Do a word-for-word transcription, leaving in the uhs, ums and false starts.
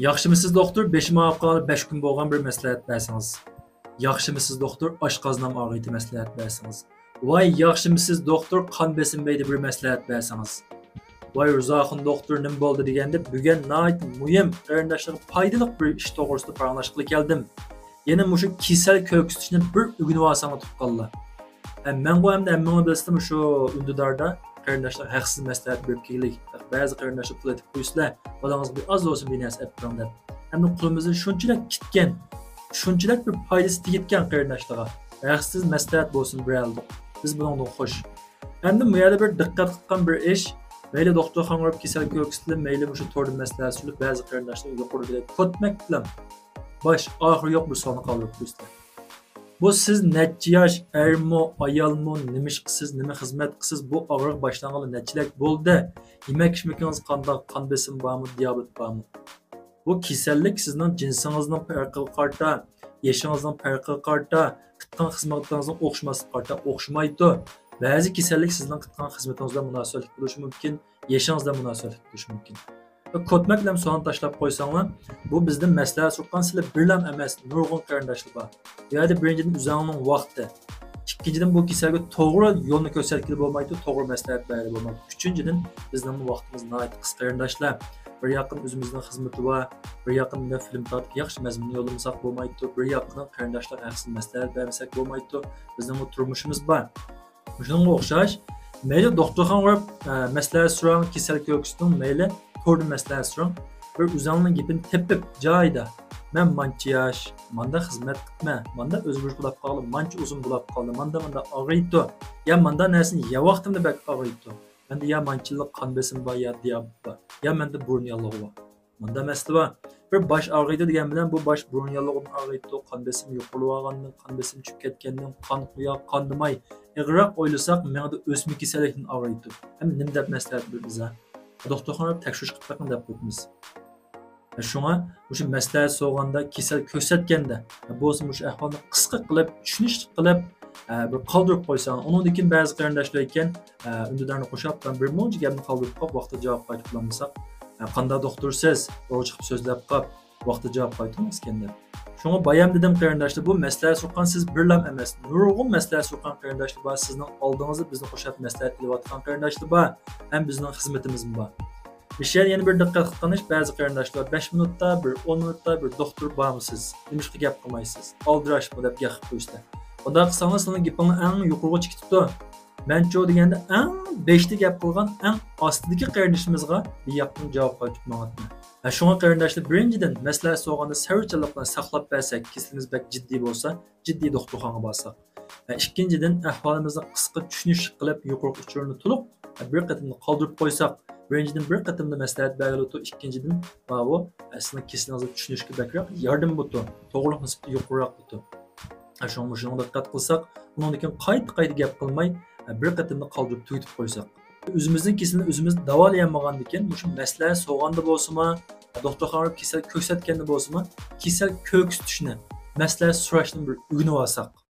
ياخشىمۇسىز دوختۇر، بېشىم ئاغرىپ قالدى، بەش كۈن بولغان، بىر مەسلىھەت بەرسىڭىز. ياخشىمۇسىز دوختۇر، ئاشقازىنىم ئاغرىيدۇ، مەسلىھەت بەرسىڭىز. ۋاي ياخشىمۇسىز دوختۇر، قان بېسىم بەيدى، بىر مەسلىھەت بەرسىڭىز. ۋاي رۇزاخۇن دوختۇر، نېمە بولدى دېگەندە، بۈگۈن ناھايىتى مۇھىم، قېرىنداشلارغا پايدىلىق بىر ئىش توغرىسىدا پاراڭلاشقىلى كەلدىم. يەنە مۇشۇ كېسەل كۆكسىتىشنى بىر ئۆگىنىۋالساڭلار تۇغقانلار. ھە، مەنغۇ ئەمدى ھەممىڭلار بىلىسىلەر، مۇشۇ ئۈندىداردا قېرىنداشلار ھەقسىز مەسلىھەت بېرىپ كېلىلىك. بەزى قېرىنداشلار پۇل ئېتىپ قويىسىلەر، بالىڭىزغا بىر ئاز بولسۇن بىر نەرسە ئېلىپ بېرىڭ دەپ. ئەمدى قولىمىزدىن شۇنچىلىك كەتكەن، شۇنچىلىك بىر پايدىسى تېگىدىكەن قېرىنداشلارغا. ھەقسىز مەسلىھەت بولسۇن بېرەلىدۇق. بىز بۇنىڭدىن خۇش. ئەمدى بۇ يەردە بىر دىققەت قىلغان بىر ئىش، مەيلى دوختۇرخانىغا بېرىپ كېسەل كۆرسىتىلىپ، مەيلى مۇشۇ توردا مەسلىھەت سۈرۈپ، بەزى قېرىنداشلار يۇقىرىدىكىدەك كۆتمەك بىلەن باش ئاخىرى يوق بىر سوئالنى قالدۇرۇپ قويىسىلەر. بۇ سىز نەچچە ياش، ئەرمۇ، ئايالمۇ، نېمە ئىش قىلىسىز، نېمە خىزمەت قىلىسىز، بۇ ئاغرىق باشلانغىلى نەچچىلەك بولدى؟ يېمەك ئىچمىكىڭىز قانداق، قان بېسىم بارمۇ، دىيابېت بارمۇ؟ بۇ كېسەللىك سىزنىڭ جىنسىڭىزنىڭ پەرقىگە قارىتا، يېشىڭىزنىڭ پەرقىگە قارىتا، قىلىدىغان خىزمىتىڭىزنىڭ ئوخشىماسلىقىغا قارىتا ئوخشىمايدۇ. بەزى كېسەللىك سىزنىڭ قىلىدىغان خىزمىتىڭىز بىلەن مۇناسىۋەتلىك بولۇشى مۇمكىن، يېشىڭىز بىلەن مۇناسىۋەتلىك بولۇشى مۇمكىن. كۆتمەك بىلەن سوئالنى تاشلاپ قويساڭلار، بۇ بىزدىن مەسلىھەت سورىغان سىلەر بىرلام ئەمەس، نۇرغۇن قېرىنداشلار بار. بۇ يەردە بىرىنچىدىن ئۆزۈڭنىڭ ۋاقتى. ئىككىنچىدىن بۇ كېسەلگە توغرا يولنى كۆرسەتكىلى بولمايدۇ، توغرا مەسلىھەت بەرگىلى بولمايدۇ. ئۈچىنچىدىن بىزنىڭ ۋاقتىمىز ناھايىتى قىسقا قېرىنداشلار. بىر ياقتىن ئۆزىمىزنىڭ خىزمىتى بار، بىر ياقتىن فىلىم تارتىپ ياخشى مەزمۇن يوللىمىساق بولمايدۇ، بىر ياقتىن قېرىنداشلارغا ھەقسىز مەسلىھەت بەرمىسەك بولمايدۇ. بىزنىڭمۇ تۇرمۇشىمىز بار. مۇشۇنىڭغا ئوخشاش، مەيلى دوختۇرخانىغا بېرىپ، ئە، مەسلىھەت سوراڭ، كېسەل كۆرسىتىڭ، مەيلى توردا مەسلىھەت سوراڭ، بىر ئۆزۈڭنىڭ گېپىنى تېپىپ جايىدا، مەن مانچە ياش، ماندا خىزمەت قىپمەن، ماندا ئۆزگىرىش بولاپ قالدى، مانچە ئۇزۇن بولاپ قالدى، ماندا ماندا ئاغرىيتتى، يا ماندا نەرسىنى يەۋاقتىمدا بەك ئاغرىيتتى، مەندە يا مانچىلىق قان بېسىمى بار، يا دىيابېت بار، يا مەندە بۇرۇن ياللۇغى بار. ماندا مەسىلە بار. بىر باش ئاغرىيدۇ دېگەن بىلەن بۇ باش بۇرۇن ياللۇغىدىن ئاغرىيدۇ، قان بېسىمى يۇقىرىلىۋالغاندىن، قان بېسىمى چۈشۈپ كەتكەندىن، قان قۇياق، قان دېمەي، ئېغىرراق ئويلىساق مېڭىدە ئۆسمە كېسەللىكتىن ئاغرىيدۇ. ئەمدى نېمە دەپ مەسلىھەت بېرىمىز ھە؟ دوختۇرخانىدا تەكشۈرۈش قىلىپ بېقىڭ دەپ قويىمىز. شۇڭا مۇشۇ مەسلىھەت سورىغاندا، كېسەل كۆرسەتكەندە بولسا مۇشۇ ئەھۋالنى قىسقا قىلىپ، چۈشىنىشلىك قىلىپ، بىر قالدۇرۇپ قويساڭ، ئۇنىڭدىن كېيىن بەزى قېرىنداشلار ئىكەن، ئۈندىدارنى قوشۇپ بىر مۇنچە گەپنى قالدۇرۇپ قويۇپ، ۋاقتىدا جاۋاب قايتۇرۇپ بولالمىساق، قانداق دوختۇر سىز؟ توغرا چىقىپ سۆزلەپ قاپ، ۋاقتىدا جاۋاب قايتۇرماسكەن دەپ. شۇڭا بايام دېدىم قېرىنداشلار، بۇ مەسلىھەت سورىغان سىز بىرلام ئەمەس، نۇرغۇن مەسلىھەت سورىغان قېرىنداشلار بار، سىزنىڭ ئالدىڭىزدا بىزنى قوشۇپ مەسلىھەت ئېلىۋاتقان قېرىنداشلار بار، ھەم بىزنىڭ خىزمىتىمىزمۇ بار. بىر شەيئىنى يەنە بىر دىققەت قىلىش، بەزى قېرىنداشلار بەش مىنۇتتا بىر، ئون مىنۇتتا بىر دوختۇر بارمۇسىز؟ نېمىشقا گەپ قىلمايسىز؟ ئالدىراشمۇ دەپ گەپ قىلىپ قويىسىلەر. ئۇنداق قىلساڭلار سىلەرنىڭ گېپىڭلار ئەڭ يۇقىرىغا چىقىپ كېتىدۇ. مەنچۇ دېگەندە ئەڭ بېشىدا گەپ قىلغان ئەڭ ئاستىدىكى قېرىندىشىمىزغا بىر ياقتىن جاۋاب قايتۇرۇپ ماڭاتتىم. ھە، شۇڭا قېرىنداشلار، بىرىنچىدىن، مەسلىھەت سورىغاندا سەۋرچانلىق بىلەن ساقلاپ بەرسەك، كېسىلىمىز بەك جىددىي بولسا، جىددىي دوختۇرخانىغا بارساق. ھە، ئىككىنچىدىن، ئەھۋالىمىزنى قىسقا چۈشىنىشلىك قىلىپ، يۇقىرىقى ئۇچۇرنى تولۇق، ھە، بىر قېتىمدا قالدۇرۇپ قويساق، بىرىنچىدىن، بىر قېتىمدا مەسلىھەت بەرگىلى ئۇتۇ، ئىككىنچىدىن، ماۋۇ، ھە، سىزنىڭ كېسىلىڭىزنى چۈشىنىشكە بەكرەك ياردىمى بوتۇ، توغرىلىق نىسبىتى يۇقىرىراق بوتۇ. ھە، شۇڭا مۇشۇنىڭغا دىققەت قىلساق، ئۇنىڭدىن كېيىن قايتا-قايتا گەپ قىلماي، ھە، بىر قېتىمدا قالدۇرۇپ تۈگىتىپ قويساق. ئۆزىمىزنىڭ كېسىلىنى ئۆزىمىز داۋالىيالمىغاندىكىن، مۇشۇ مەسلىھەت سورىغاندا بولسىمۇ، دوختۇرخانىغا كېسەل كۆرسەتكەندە بولسىمۇ، كېسەل كۆرسىتىشنى، مەسلىھەت سوراشنى بىر ئۆگىنىۋالساق.